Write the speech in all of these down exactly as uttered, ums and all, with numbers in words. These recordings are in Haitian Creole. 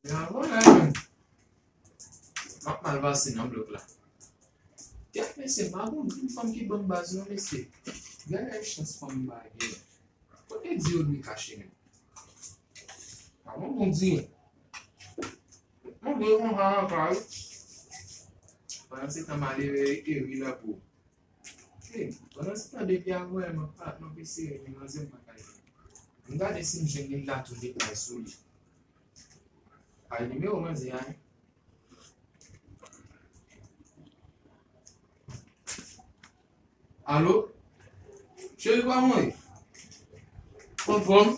Men avan la menm, m ap mal pase nan blòk la. Kèt mesye, m pa konn grenn fanm ki ban m baz non mesye. Gade chans fanm m pa gen. Kote di yo dwe kache menm? Pa bon bon di. Mwen dwe konsa nan kay. Pandan se tan m ale veye Eri la pou. Hey, pandan se tan depi avè m ap pa m ap eseye men manzè m pa ka jwenn. M gade si m jwenn li m ta tounen kay sou li. Ay nimewo manzè a. Alo? Cheri kòman w ye? Anfòm?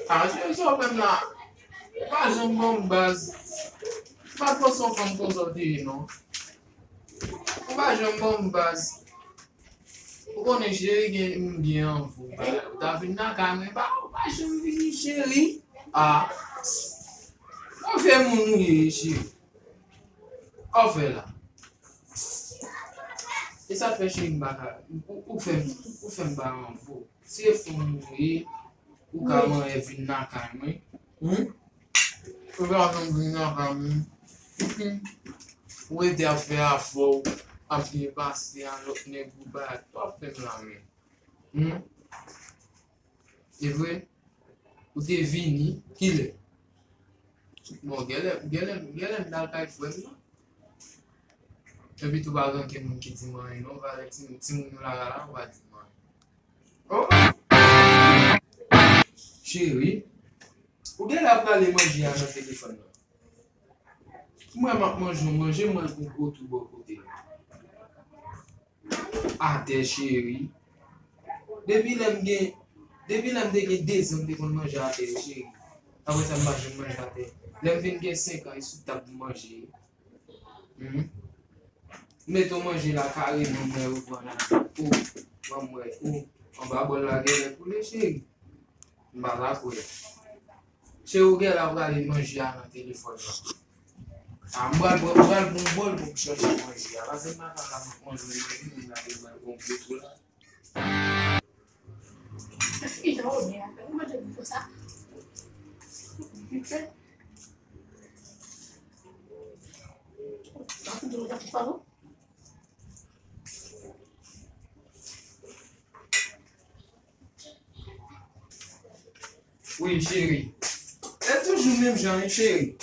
A cheri sa w fè m la. Ou pa janm ban m baz. M pa t panse yon fanm konsa w te ye non. Ou pa janm ban m baz. Ou konnen cheri gen m gen anvi w bagay. Ou ta vin nan kay mwen pa ou pa janm vini cheri. A. Move moun ou ye cheri. Kòfè la. E sa fè cheri m pa ka ou, ou fè m ou fè m pa anvi w. Si e fanm ou ye, ou ka manyen vin nan kay mwen. Hmm? Ou pa janm vin nan kay mwen. Hmm. Ou rete ap fè afè w, ap byen pase a lòt nèg ou bagay. Ou ap fè m lamen. Hmm? E vre? Ou te vini, kilè? Bon, genlè, genlè, genlè m t al kay frè m nan. Epi tou pa gen okenn moun ki di m anyen non, valè timoun, timoun yo la la la, ou pa di m anyen. Oh! Cheri, ou genlè ap rale manje a nan telefòn nan. Mwen m ap manje yon manje, mwen gon gwo tou bò kote. Atè cheri. Depi lè m gen, depi lè m te gen dezan m te konn manje atè cheri. Apre sa m pa janm manje atè. Lè m vin gen senk an e sou tab m manje. Hmm. M mete w manje la kareman m wè ou pran la. Ou, ban m wè ou. Anba bòl la genlè koule cheri. M pa ka kwè. Cheri ou genlè ap rale manje a nan telefòn nan. A m pral pran m pral pran yon bòl pou m chanje manje a. Pase m pa ka la m ap manje yon manje moun la te pral pran yon pye tou la. Ki jan ou byen ap fè? Ou manje pou sa? Vit fè. Sa fout ou pa pou pa non? Wi, cheri. E toujou menm jan, wi, cheri.